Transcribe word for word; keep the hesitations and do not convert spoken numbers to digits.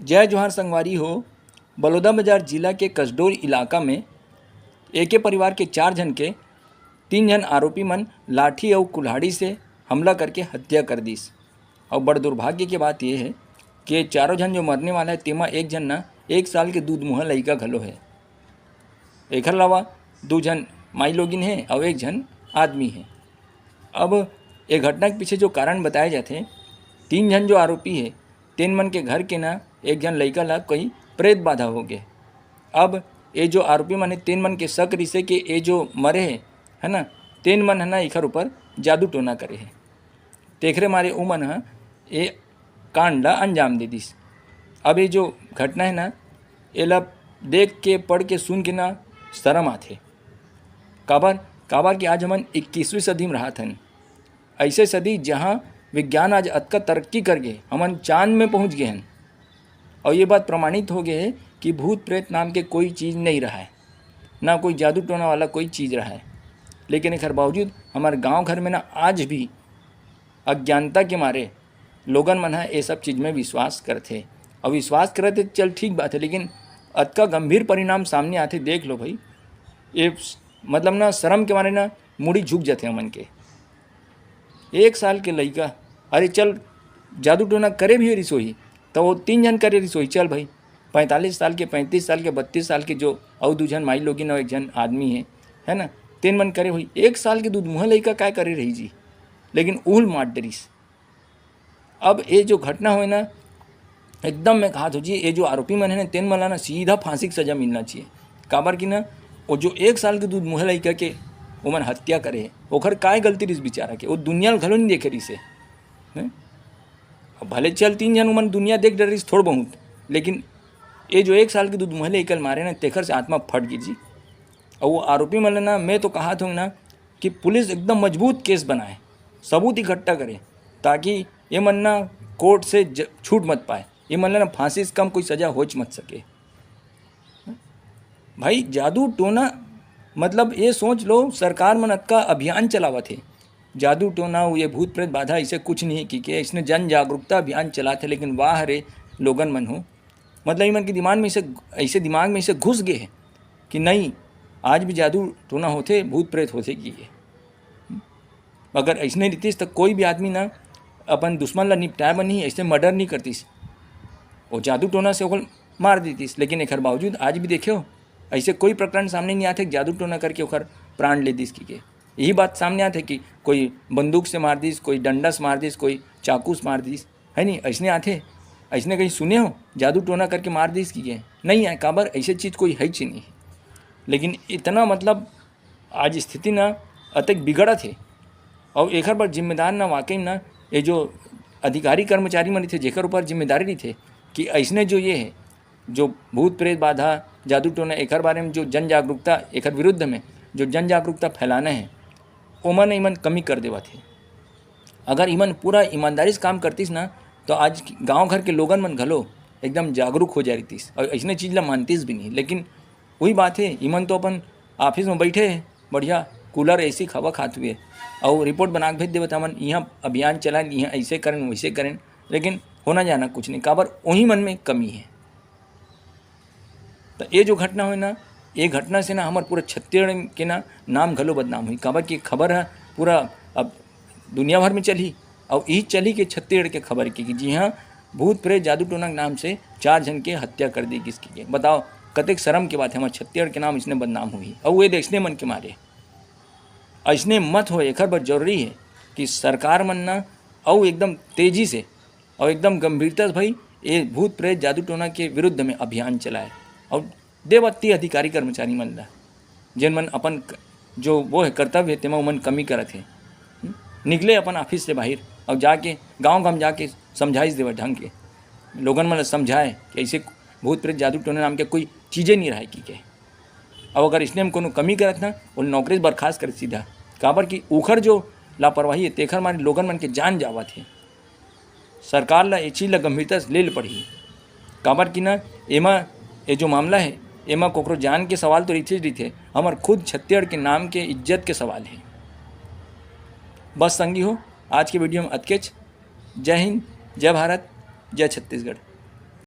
जय जोहार संगवारी हो। बलौदाबाजार जिला के कसडोल इलाका में एके परिवार के चार झन के तीन झन आरोपी मन लाठी अउ कुल्हाड़ी से हमला करके हत्या कर दिस। अउ बड़ दुर्भाग्य के बात ये हे कि ये चारों झन जो मरने वाला हे, तेमा एक झन ना एक साल के दूध मुहा लइका घलो हे। एखर अलावा दू झन माई लोगिन हे अउ एक झन आदमी हे। अब ये घटना के पीछे जो कारण बताए जाथे, तीन झन जो आरोपी हे, तेन मन के घर के ना एक झन लइका ला कोई प्रेत बाधा हो गे। अब ये जो आरोपी मन हे, तेन मन के शक रिसे के ये जो मरे हे, है ना, तेन मन ह ना एखर ऊपर जादू टोना करे हे। तेखरे मारे उमन ह ये कांड ला अंजाम दे दिस। अब ये जो घटना हे ना, एला देख के, पढ़ के, सुन के ना शरम आथे। काबर? काबर कि आज हमन इक्कीसवीं सदी में रहत हन। ऐसे सदी, जहाँ विज्ञान आज अतका तरक्की कर गे, हमन चांद में पहुँच गे हन। और ये बात प्रमाणित हो गए है कि भूत प्रेत नाम के कोई चीज़ नहीं रहा है, ना कोई जादू टोना वाला कोई चीज़ रहा है। लेकिन एकर बावजूद हमारे गांव घर में ना आज भी अज्ञानता के मारे लोगन मन ह ये सब चीज़ में विश्वास करथे। और विश्वास करथे, चल, ठीक बात है, लेकिन अतका गंभीर परिणाम सामने आथे, देख लो भाई, ये मतलब ना शर्म के मारे ना मुड़ी झुक जाथे हमन के। एक साल के लइका, अरे चल, जादू टोना करे भी रिसोही, तो वो तीन झन करे रिसोही, चल भाई, पैंतालीस साल के, पैंतीस साल के, बत्तीस साल के जो अउ दू झन माई लोगिन अउ एक झन आदमी है, है ना, तेन मन करे होही। एक साल के दूध मुहा लइका काय करे रही जी? लेकिन उहल मार डरिस। अब ये जो घटना होए ना, एकदम मैं कहा थो जी, ये जो आरोपी मन है ना, तेन मन ला ना सीधा फांसी की सजा मिलना चाहिए। काबर कि ना, वो जो एक साल के दूध मुहा लइका के ओमन हत्या करे, ओखर काय गलती रिस बेचारा के? वो दुनिया ल घलो नहीं देखे रिस हे, हैं? अब भले चल तीन झन ओमन दुनिया देख डरिस थोड़ बहुत, लेकिन ये जो एक साल के दूध मुहा लइका ल मारे ना, तेखर से आत्मा फट गिस जी। और वो आरोपी मन ल ना, मैं तो कहा थो ना कि पुलिस एकदम मजबूत केस बनाए, सबूत इकट्ठा करे, ताकि ये मन ना कोर्ट से ज-, छूट मत पाए, ये मन ला ना फांसी से कम कोई सजा होच मत सके। भाई, जादू टोना, मतलब, ये सोच लो, सरकार मन अतका अभियान चलावत हे, जादू टोना, ये भूत प्रेत बाधा, ऐसे कुछ नहीं की के, इसने जन जागरूकता अभियान चलात हे। लेकिन वाह रे लोगन मन हो, मतलब, इमन के दिमाग में इसे, ऐसे दिमाग में इसे घुस गए है कि नहीं, आज भी जादू टोना होथे, भूत प्रेत होथे की के। अगर ऐसने रहितिस, तो कोई भी आदमी ना अपन दुश्मन ला निपटाए बर नहीं, ऐसे मर्डर नहीं करतिस, वो जादू टोना से ओकर मार देतिस। लेकिन एकर बावजूद आज भी देखे हो, ऐसे कोई प्रकरण सामने नहीं आते कि जादू टोना करके ओकर प्राण ले दिस की के। यही बात सामने आते कि कोई बंदूक से मार दिस, कोई डंडा से मार दिस, कोई चाकू से मार दिस, है नहीं? ऐसने आते, ऐसने कहीं सुने हो जादू टोना करके मार दिस की के? नहीं आए। काबर? ऐसे चीज़ कोई है ही नहीं। लेकिन इतना, मतलब, आज स्थिति ना अतेक बिगड़त हे, और एकर बर जिम्मेदार ना वाकई ना ये जो अधिकारी कर्मचारी मन रहिथे, जेकर ऊपर जिम्मेदारी रहिथे कि ऐसने जो ये है, जो भूत प्रेत बाधा, जादू टोना, एकर बारे में जो जन जागरूकता, एकर विरुद्ध में जो जन जागरूकता फैलाना है, ओमन इमन कमी कर देवत हे। अगर इमन पूरा ईमानदारी से काम करतिस ना, तो आज गांव घर के लोगन मन घलो एकदम जागरूक हो जा रहितिस और ऐसने चीज़ ला मानतिस भी नहीं। लेकिन वही बात है, इमन तो अपन ऑफिस में बैठे हैं, बढ़िया कूलर एसी हवा खात हुए, और रिपोर्ट बना के भेज देवत, हमन यहाँ अभियान चलाएन, यहाँ ऐसे करेन, वैसे करेन, लेकिन होना जाना कुछ नहीं। काबर? वही मन में कमी है। तो ये जो घटना हुई ना, ये घटना से ना हमारे पूरे छत्तीसगढ़ के ना नाम घलो बदनाम हुई। काबर कि खबर है पूरा अब दुनिया भर में चली, और यही चली के छत्तीसगढ़ के खबर की कि जी हाँ, भूत प्रेत जादू टोना के नाम से चार झन के हत्या कर दी किसकी के। बताओ, कतेक शर्म की बात है, हमारे छत्तीसगढ़ के नाम इसने बदनाम हुई, और वो ऐसने मन के मारे। ऐसने मत हो, एकर बर जरूरी है कि सरकार मन ना, और एकदम तेजी से और एकदम गंभीरता से भाई, ये भूत प्रेत जादू टोना के विरुद्ध में अभियान चलाए, और देवत्ती अधिकारी कर्मचारी मन ला, जेन मन अपन क-, जो वो है कर्तव्य है, तेमा उमन कमी करत है, हम्म? निकले अपन ऑफिस से बाहर और जाके गांव गांव जाके समझाइश देवे ढंग के, लोगन मन ला समझाए कि ऐसे भूत प्रेत जादू टोना नाम के कोई चीज़ें नहीं रहे की के। अब अगर इसने में कोनो कमी करत ना, वो नौकरी से बर्खास्त करे सीधा। काबर कि उखर जो लापरवाही है, तेखर मारे लोगन मन के जान जावत है। सरकार ला ये चीज ला गंभीरता से ले ले पड़ही। काबर कि ना, एमा, ये जो मामला है, एमा कोकरो जान के सवाल तो रहिथे ही रहिथे, हमर खुद छत्तीसगढ़ के नाम के इज्जत के सवाल है। बस संगी हो, आज के वीडियो में अतकेच। जय हिंद, जय भारत, जय छत्तीसगढ़।